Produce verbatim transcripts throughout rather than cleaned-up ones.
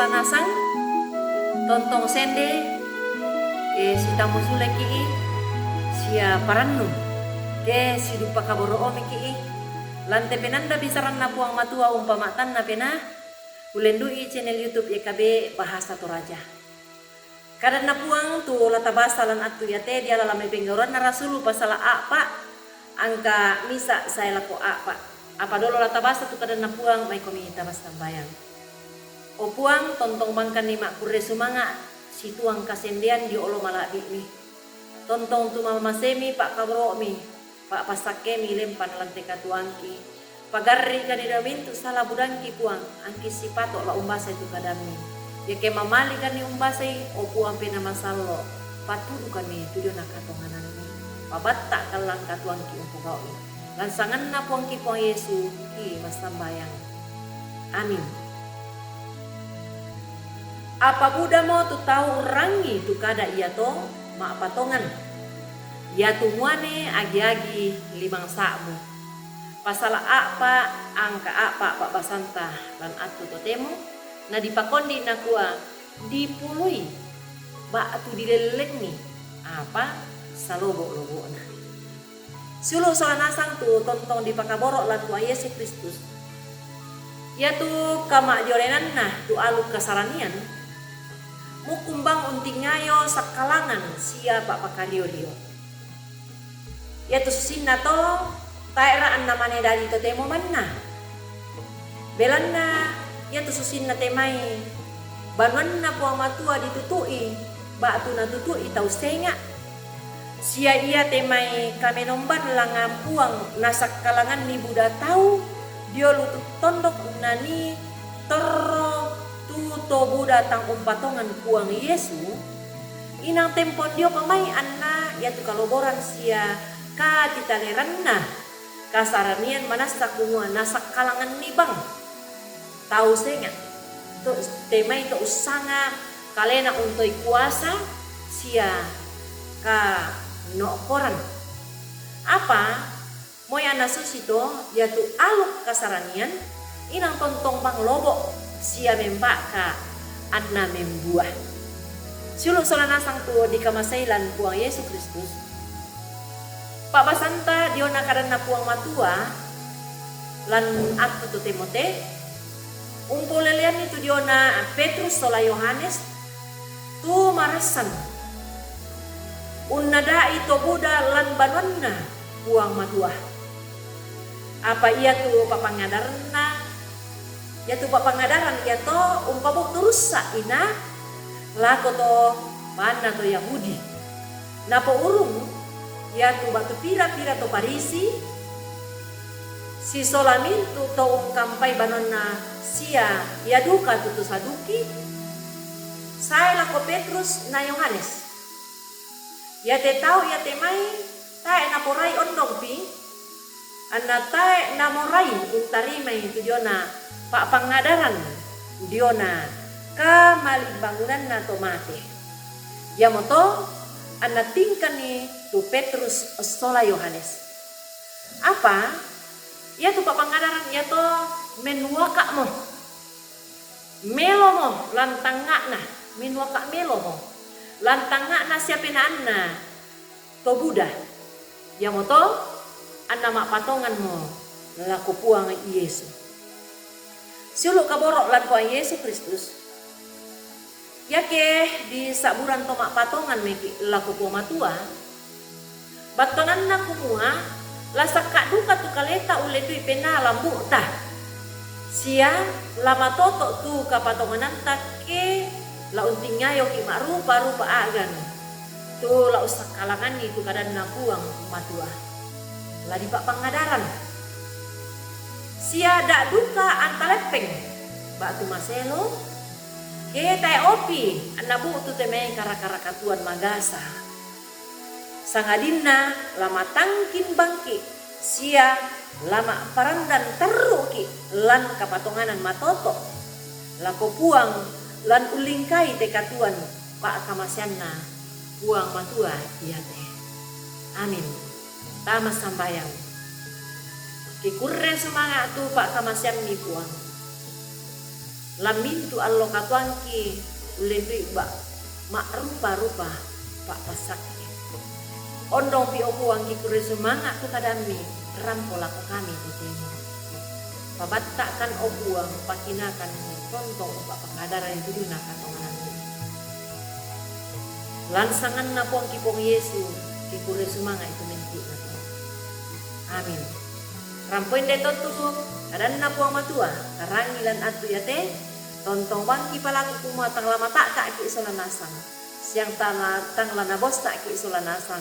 Nasang, tontong sende, ke sitamu suleki i, sia parannu, ke siduppa kaboro'omi ki i, lante penanda bisaranna Puang Matua umpama'tanna penaa, ulendui channel YouTube Y K B Bahasa Toraja. Kadanna Puang tu la tabasa lan attu iate diala lan mai Penggauranna Rasulu pasala a'pa, angka misa sae lako a'pa. Apa dolo la tabasa tu kadanna Puang, maikomi tamassambayang. O Puang, tontong bangkanni makkurre sumanga' situang kasendean dio olo mala'bi'mi. Tontong tu mamasemi pa'kaboro'mi, pa'passakkemi lempan lante katuoangki. Pagarri'kanni dao mintu' sala budangki, Puang, angki sipato' la umbasai tu kadammi. Iake mamalikanni umbasai, o Puang Penaa Masallo', pattudukanni tu diona katonganammi. Pabatta'kan lan katuoangki umpogau'i. Lan sanganna Puangki Puang Yesu ki massambayang. Amin. Apa budamo tu tau urrangi tu kada iato ma'patongan, iatu muane agi-agi limang sa'bu. Pasala a'pa angka a'pa pa'basanta lan attu totemo, nadipakondi nakua, dipului ba'tu dilellengngi, apa salobo'-lobo'na. Siulu' sola nasang tu tontong dipakaboro' lan Puang Yesu Kristus, iatu kama'diolenanna tu aluk kasaranian, mukkumbang untingayo sakkalangan sia pa'pakario-rio. Iatu susinna to, tae'ra anna mane dadi totemo manna. Belanna iatu susinna te mai banuanna Puang Matua ditutu'i, ba'tu natutu'i tau senga'. Sia iate mai kamenomban langngan Puang nasakkalanganni buda tau dio lutu tondok nanii torro tu to buda tang umpatongan Puang Yesu, inang tempon diopa mai anna iatu kaloboran sia katitaleranna kasaranian manassa kumua nasakkalanganni bang tau senga', to, te mai to ussanga kalena untoi kuasa sia kano'koran. Apa moi anna susito iatu aluk kasaranian, inang tontong bang lobo' sia memba'ka anna membuah. Siulu' sola nasang tu dikamasei lan Puang Yesu Kristus, pa'basanta diona kadanna Puang Matua lan attu totemo te, umpoleleanni tu diona Petrus sola Yohanes, tu marassan unnada'i to buda lan banuanna Puang Matua. Apa iatu papangadaranna, iatu papangadarang iato umpabu'tu russa' ina lako to banna to Yahudi. Napourung iatu ba'tu pira-pira to Farisi, sisola mintu' to ungkampai banuanna sia ia duka tu to Saduki, sae lako Petrus na Yohanes. Iate tau iate mai tae' naporai ondongpi, anna tae' namorai untarimai tu diona pa'pangadaran diona kamalimbangunanna to mate. Iamoto anna tingkanni tu Petrus sola Yohanes. Apa iatu pa'pangadaran iato mennuaka'mo. Melomo lan tangnga'na, mennuaka' melomo lan tangnga'na sia penaanna to buda. Iamoto anna ma'patonganmo lako Puang Yesu. Siulu' kaboro' lan Puang Yesu Kristus. Iake disa'burang to ma'patongan meki' lako Puang Matua, battuananna kumua la sakka' duka tu kaleta ullendui penaa lambu'ta, sia la matoto' tu kapatongananta ke la untingayoki' ma'rupa-rupa a'gan tu la ussakkalanganni tu kadanna Puang Matua. La dipa'pangadaran sia da' duka antaleppeng ba'tu maselo, ke tae' opi anna bu'tu te mai kara-kara katuoan magasa. Sangadinna la matangking bangki' sia la ma'parandan tarru'ki' lan kapatonganan matoto' lako Puang lan ullingkai te katuoan pa'kamaseanna Puang Matua iate. Amin. Tama sambayang. Kikurre sumanga' tu pa'kamaseammi Puang. Lamintu allo katuoangki ullendu'i ba ma'rupa-rupa pa'passakki. Ondongpi o Puang ki kurre sumanga' tu kadammi, rampo lako kami totemo. Pabatta'kan o Puang, pakinakanni tontong umpa'pakadarani tuduna katonganammi. Lan sanganna Puang ki Puang Yesu, ki kurre sumanga' itu menti'na. Amin. Rampoinde tottu kadanna Puang Matua, karangi lan attu iate, tontong bangki palaku kumua tang la mata'ka'ki sola nasang, siang tang la, tang la nabossa'ki sola nasang,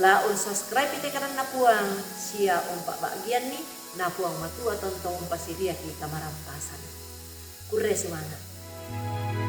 la unsubscribe ite kadanna Puang, sia umpa'ba'gianni, na Puang Matua tontong umpasiriaki kamarampasan. Kurre sumanga'.